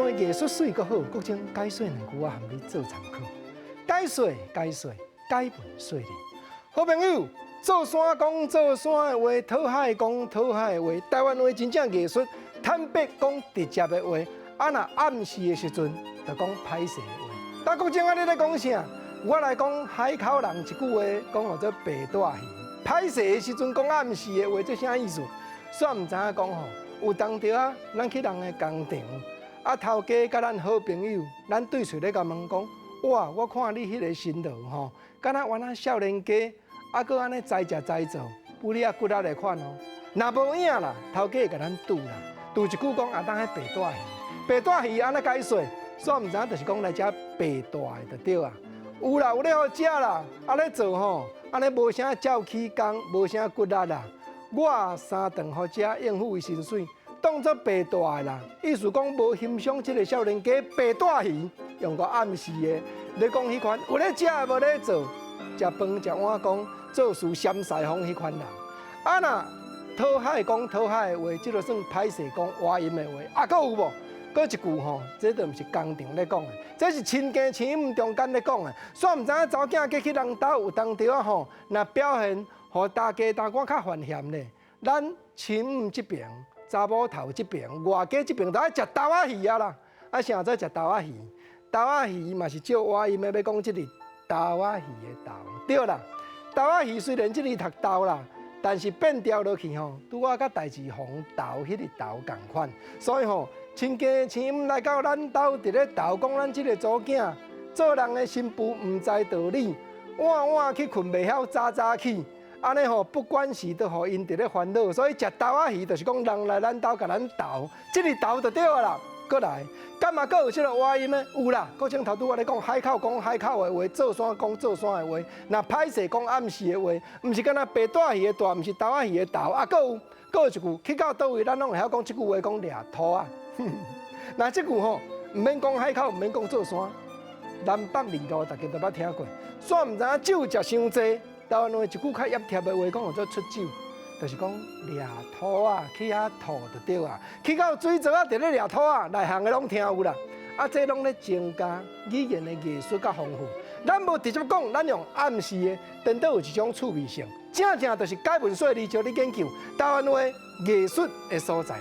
話藝術媠閣好，國清解說兩句，我含你做參考。解說解說，解文說理。好朋友，做山講做山的話，討海講討海的話，台灣話真正藝術，坦白講直接的話，啊若暗示的時陣，就講歹勢的話。但國清啊，你咧講啥？我來講海口人一句話，講號做白帶魚。歹勢的時陣講暗示的話，這啥意思？煞毋知影講吼，有當時啊，咱去人的工廠，啊頭家佮咱好朋友，咱對喙咧共問講，哇，我看你彼个辛勞吼，敢若原來少年家，啊閣按呢知食知做，有你啊骨力的款哦。若無影啦，頭家會共咱賭啦，賭一句講啊，當彼白帶魚，白帶魚按怎解說？煞毋知影，就是講來食白帶的就對啊。有啦，有咧予食啦，啊咧做吼，按呢無啥照起工，無啥骨力啦。我三頓予食應付伊薪水，當做白帶的啦。意思講無欣賞這个少年家白帶魚，用個暗示的。咧講彼款有咧食無咧做，食飯食碗公，做事閃西風彼款人。啊若討海講討海的話，這个算歹勢講倚音的話。啊，閣有無？閣一句吼，這就毋是工廠咧講的，這是親家親姆中間咧講的。煞毋知影查某囝嫁去人兜有當時仔吼，若表現予大家淡薄較煩嫌咧，咱親姆這爿、查某頭這爿、外家這爿都愛食豆仔魚啊啦。啊，啥做食豆仔魚？豆仔魚嘛是借倚音的，欲講這个豆仔魚的豆，對啦。豆仔魚雖然這个讀豆啦，但是變調落去吼，拄仔佮代誌紅豆彼個豆仝款，所以吼，親家親姆來到咱兜，佇咧豆講咱這个查某囝做人的新婦毋知道理，晚晚去睏袂曉早早起，按呢吼不管事都予𪜶佇咧煩惱，所以食豆仔魚就是講人來咱兜共咱鬥，這个鬥就對啊啦。閣來，敢嘛閣有這个倚音呢？有啦，國清頭拄仔咧講海口講海口的話，做山講做山的話，若歹勢講暗示的話，毋是干焦白帶魚的帶，毋是豆仔魚的豆，啊，閣有閣有一句，去到佗位，咱攏會曉講這句話，講掠塗仔。若這句吼，毋免講海口，毋免講做山，南北二路大家都捌聽過。煞毋知影酒食傷濟，台灣話一句較揶貼的話，講號做出酒，就是講掠塗仔，去遐吐就對啊。去到水槽仔，佇咧掠塗仔，內行的攏聽有啦。啊，這攏咧增加語言的藝術佮豐富。咱無直接講，咱用暗示的，顛倒有一種趣味性。正正就是解文說理，招你研究台灣話藝術的所在。